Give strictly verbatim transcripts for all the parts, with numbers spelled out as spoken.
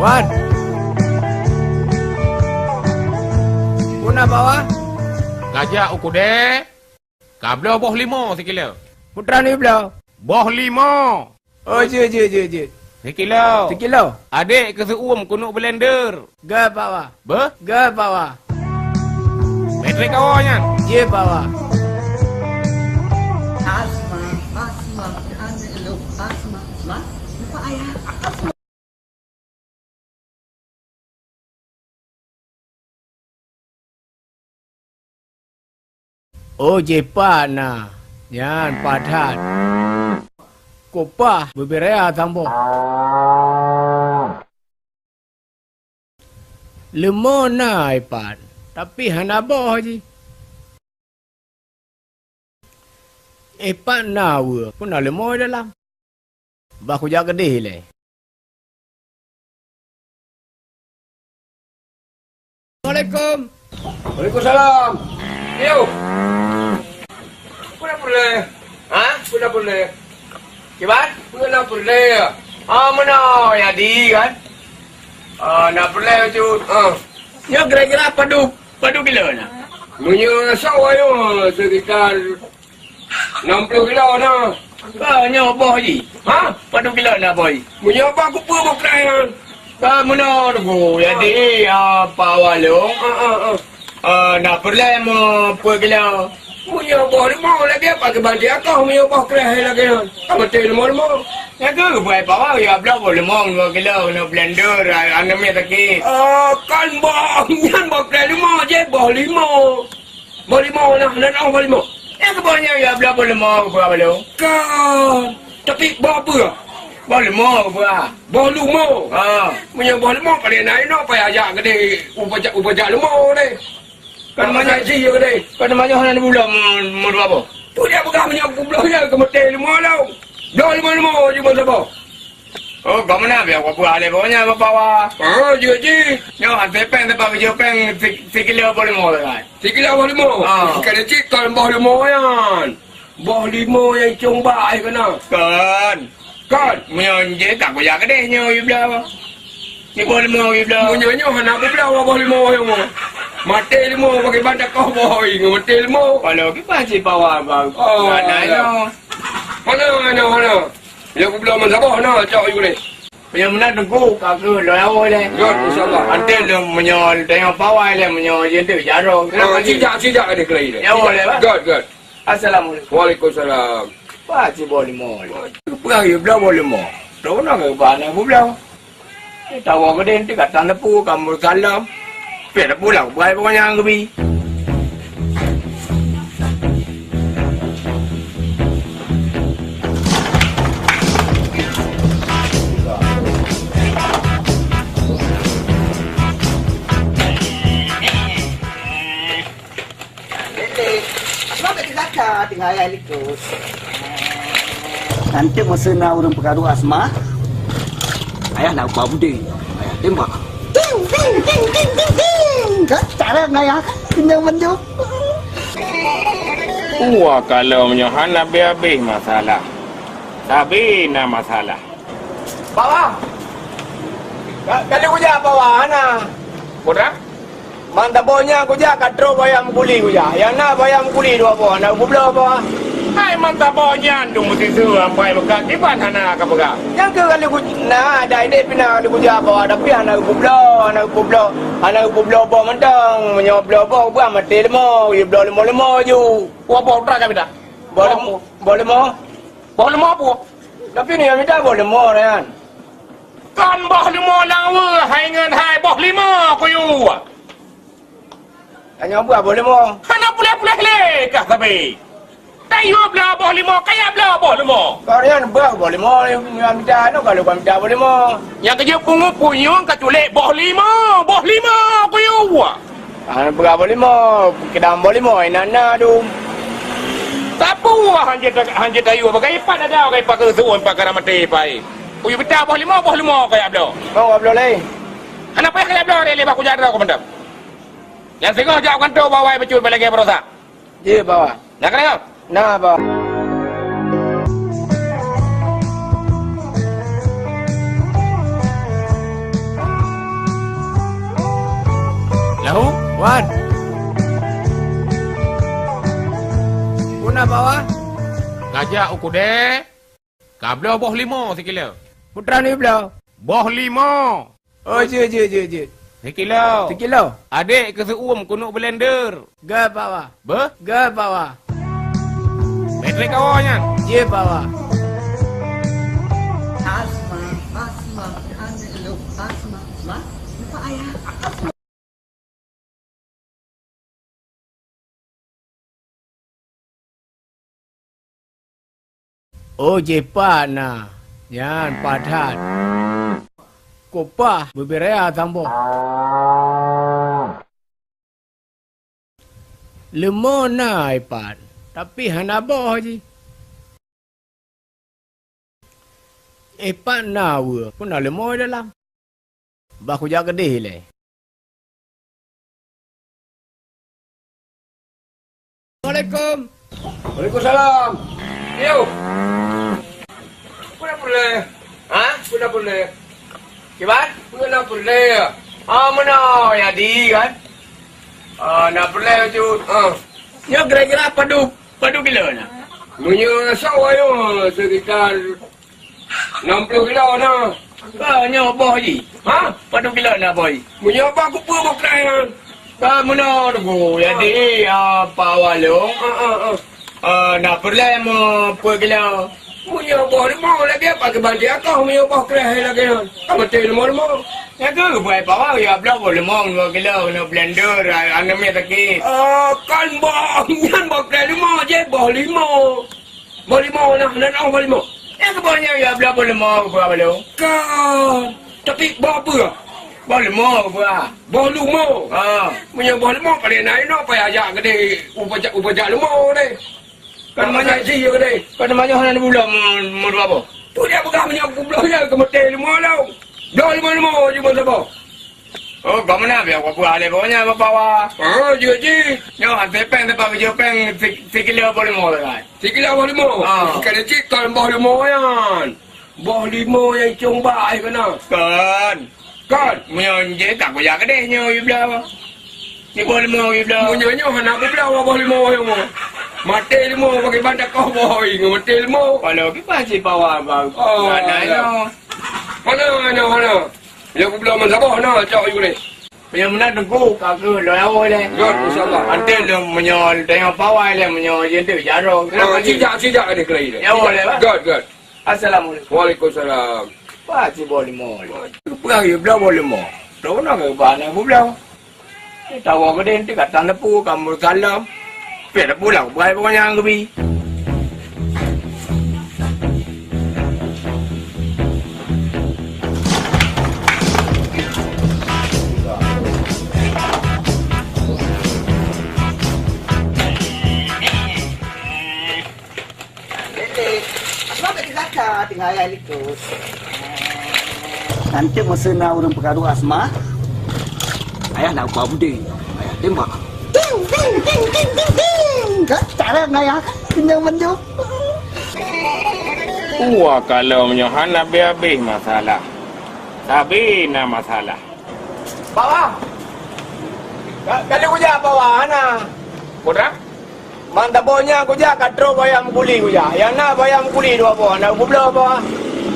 An. Puna bawa? Ngajak u keudè, ka bloe boh limau sikilo. Putra ni bloe. Boh limau. Oh, jeuet, jeuet, jeuet, jeuet. Sikilo. Sikilo. Adék keu seuuem keuneuk blender. Geuh, Pak Wa. Beuh? Geuh, Pak Wa. Baterai kawa nyan. Jeuet, Pak Wa. Asma, Asma, Asma, Asma, Asma, Asma, Asma. Oh, jipat na. Nyan paih that. Kupah beubiraya sambong. Leumo na ipat, tapi hana boh jih. Ipat na weueh, puna leumo dalam. Bah kujak keudeh ilèe. Assalamualaikum. Waalaikumsalam. Yo. Peue na peureulèe? Ha? Peue na peureulèe? Kiban? Peue na peureulèe? Ah, meunoe, jadi kan? Ah, na peureulèe bacut. Ah. Nyoe kira-kira padum, padum kilo na? Meunyoe rasa wayang sekitar enam puluh kilo na. Ka nyoe boh jih? Ha? Padum kilo na boh jih? Meunyoe boh kupeue boh kreh nyan. Ka meunoe teungku. Jadi, ah, Pak Wa lôn. Ah, ah, ah. Ah, na peureulèe meupeue kilo? Meunyoe boh limau lagèe apa keubanti akoh meunyoe boh kreh lagèe nyan. Ka maté limau-limau. Nyan keuh buai Pak Wa, ya bloe boh limau dua kilo keuneuk blender, ah, aneuk miet sakét. Ah, kan boh nyan boh kreh limau jih, boh limau. Boh limau nah, nan oh boh limau. Nyang keuh boh nyan ya bloe boh limau keupeue balong. Kan. Tapi boh peue? Boh limau keupeue? Boh limau. Ha. Meunyoe boh limau paléng na inoe payah jak keudeh u pajak, u pajak limau deh. Kan manyak jih ya keudeh. Kan manyak hana dibulo mu-, mu dua boh. Tu dia peugah meunyoe kubloe nyan keu meuté limau lom. Bloe limau-limau jih ban saboh. Oh, ka meunan biar kupeugah lé boh nyan Bapak Wa. Oh, jeuet jih. Nyoe hase péng teuma geujok péng si-, sikilo boh limau sagai. Sikilo boh limau? Ah. Ka cit kon boh limau nyan. Boh limau nyang cong bak ai keunan. Kon. Kon. Meunyoe jih ka kujak keudeh nyoe yue bloe. Ni boh limau yue bloe. Meunyoe nyoe hana kubloe boh limau nyoe. Maté limau bagi banda koh boh ngon maté limau. Kalau kiban si Pak Wa ba. Oh, hana ya. Nyoe. Hana, hana, hana. Nyang kubloe meusaboh na cok yue ni. Meunyoe meunan teungku, ka keuh lôn awai lé. Good, insya Allah. Anté lôn meunyoe teuingat Pak Wa lé, meunyoe jeuet jaroe. Oh, cijak, cijak ada kelai deh. Ya, boleh, Pak. Good, good. Assalamualaikum. Waalaikumsalam. Pak, si boh limau ni. Peugah yue bloe boh limau. Droeneuh keuh bah na kubloe. Tawoe keudeh teuka tan leupeu ka meusalam. Pih leupeu lah bukai pokoknya ngon geubi. Lele, Asma bèk teuka-ka tinggai ayah likot. Nanti masa na ureueng peukaru Asma, ayah na upah budé. Ayah tembak. Ting, ting, ting, ting, ting, ting. Kan cara ngaya kenyang manjok. Wah, kalau meunyoe hana habéh-habéh masalah. Sabe na masalah. Pak Wah. Ka, ka lheueh kujak Pak Wah, hana. Peue? Man saboh nyan kujak ka trok bayang mukuli kujak. Nyang na bayang mukuli dua boh, hana kubloe Pak Wah. Hai man saboh nyan dum meusiseue ampai meukat, kiban hana ka peugah. Nyang keuh ka lheueh ku-, na, dai deh pih na ka lheueh kujak Pak Wah, tapi hana kubloe, hana kubloe, hana kubloe boh mantong. Meunyoe bloe boh, bah maté leumo, jibloe leumo-leumo ju. Dua boh utra ka mita. Boh leumo, boh leumo. Boh leumo peue? Tapi ni nyang mita boh leumo nyan. Kon boh leumo laweue hai ngon hai boh leumo kuyue. Tanyoe bah boh leumo. Hana puléh-puléh lé kah sabe. Tayue bloe boh leumo, kaya bloe boh leumo. Kon nyan bah boh leumo nyang mita, nyoe ka lheueh mita boh leumo. Nyang keujeuet pungo punyueng ka culek boh leumo, boh leumo kuyue. Hana peugah boh leumo, keudang boh leumo inan na dum. Sapeue han jeuet, han jeuet tayue bagai pat dada, bagai pat keusuon, pat kara maté pai. Kuyue mita boh leumo, boh leumo kaya bloe. Boh bloe lé. Hana payah kaya bloe lé, lé bah kujak droe keu mantong. Nyang singoh jak u kantô bak awai bacut bak lagèe baroesa. Jeuet Pak Wah. Na keudroe? Na Pak Wah. Wan. Puna, Pak Wah? Kajak u keudè, kabloe boh limau sikilo. Putra ni bloe. Boh limau. Oh, jeuet, jeuet, jeuet, jeuet. Sikilo. Sikilo. Adék keu seuuem keuneuk blender. Gèt, Pak Wah. Beuh? Gèt, Pak Wah. Bèk trép kawoe nyan. Jeuet, Pak Wah. Asma, Asma, Asma, Asma, Asma, Asma, Asma. Oh, jih pat na. Nyan pat that. Kupah beubiraya sambong. Leumo na ipat, tapi hana boh jih. Eh, pat na weueh, peue na leumo dalam. Bah kujak keudeh ilèe. Assalamualaikum. Waalaikumsalam. Yo. Peue na peureulèe? Ha? Peue na peureulèe? Kiban? Peue na peureulèe? Ah, meunoe, jadi kan? Ah, na peureulèe bacut. Ah. Nyoe kira-kira padum Padum kilo na? Meunyoe rasa wayong sekitar enam puluh kilo na. Ka nyoe boh jih? Ha? Padum kilo na boh jih? Meunyoe boh kupeue boh keurai nyan. Ka meunoe teungku, jadi apa walu? Ha, ha, ha. Ah, na peureulèe meupeue kilo? Meunyoe boh limau lagèe apa keubanti akoh meunyoe boh keurai lagèe nyan. Ka maté limau-limau. Nyan keuh geupeugah Pak Wah, ya bloe boh limau dua kilo keuneuk blender, a-, aneuk miet sakét. Oh, kon boh, nyan boh keurai limau jih, boh limau. Boh limau nah, nan oh boh limau. Nyan keuh boh nyan ya bloe boh limau geupeugah balu. Kon. Tapi boh peue? Boh limau geupeugah. Boh limau. Ha. Meunyoe boh limau paléng na inoe payah jak keudeh u pajak, u pajak limau deh. Kan manyak jih ya keudeh. Kan manyak hana bulan mu-, mu dua boh. Tu dia peugah meunyoe kubloe nyan keu maté limau lom. Bloe limau-limau jih ban saboh. Oh, ka meunan biar kupeugah lé boh nyan Bapak Wah. Oh, jeuet jih. Nyoe han péng teupah keu péng si-, sikilo boh limau sagai. Sikilo boh limau? Ah. Ka lecet kon boh limau nyan. Boh limau nyang icong bak ai keunan. Kon. Kon. Meunyoe jih ka kujak keudeh nyoe yue bloe. Nyoe boh limau yue bloe. Meunyoe nyoe hana kubloe boh limau nyoe. Maté limau bagi banda koh boh ngon maté limau. Walau kiban si Pak Wah ba. Oh, hana ya. Nyoe. Hana, hana, hana. Ya kubloe man saboh na cok yue ni. Meunyoe meunan teungku, ka keuh lôn awai lé. Good, insya Allah. Nanti lôn meunyoe teuingat Pak Wah lé, meunyoe jeuet jaroe. Oh, sijak, sijak ada kelai dia. Ya, boleh, Pak. Good, good. Assalamualaikum. Waalaikumsalam. Wah, si boh limau ni. Peugah yue bloe boh limau. Droeneuh keu bah aneuk kubloe. Tawoe keudeh, teuka tan leupeu, ka meusalam. Pih leupeu lah, peugah boh nyang geubi. Lele, Asma bèk geulaka teungoh ayah likot. Nanti masa na ureueng peukaru Asma, ayah nak ubah budé. Ayah tembak. Ding, ding, ding, ding, ding, ding. Kan cara ayah kenyang manjung. Wah, kalau meunyoe hana habéh-habéh masalah. Sabe na masalah. Pak Wah. Ka, ka lheueh kujak Pak Wah, hana. Peue? Man saboh nyan kujak ka trok bayang mukuli kujak. Nyang na bayang mukuli dua boh, hana kubloe Pak Wah.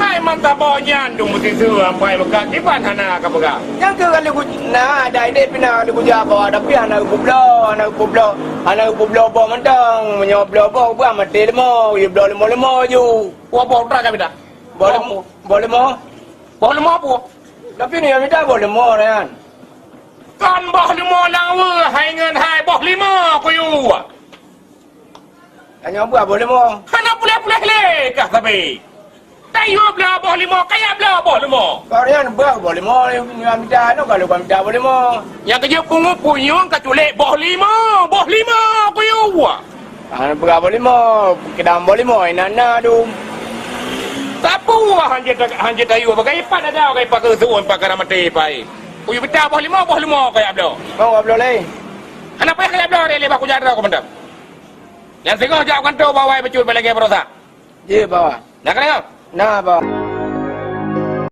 Hai man saboh nyan dum meusiseue ampai beuka kiban hana ka peugah. Nyang keu ka lheueh ku-, na, dai deh pih na ka lheueh kujak Pak Wah, tapi hana kubloe, hana kubloe, hana kubloe boh mantong. Meunyoe bloe boh, bah maté leumo, yue bloe leumo-leumo ju. Dua boh tra ka mita. Boh leumo, boh leumo. Boh leumo peue? Tapi ni nyang mita boh leumo nyan. Kon boh leumo laweue hai ngon hai boh leumo kuyue. Tanyoe buah boh leumo. Hana puléh-puléh lé kah sabe. Tayue bloe boh leumo, kaya bloe boh leumo. Kau nyan buah boh leumo nyang mita, nyoe kalau kau mita boh leumo. Nyang keujeuet pungo punyueng ka culek boh leumo, boh leumo kuyue. Hana peugah boh leumo, keudang boh leumo inan na dum. Sapeue hanjeuet, hanjeuet tayue bagai pat dada, bagai pat keusuon, pat kara maté pai. Kuyue pita boh leumo, boh leumo kaya bloe. Boh bloe lé. Hana payah kaya bloe lé, lé bah kujak droe keu mantong. Nyang singoh jak u kantô bawai bacut balagée barosa. Jih, Pak Wah. Na keudeungoe? Na, Pak Wah.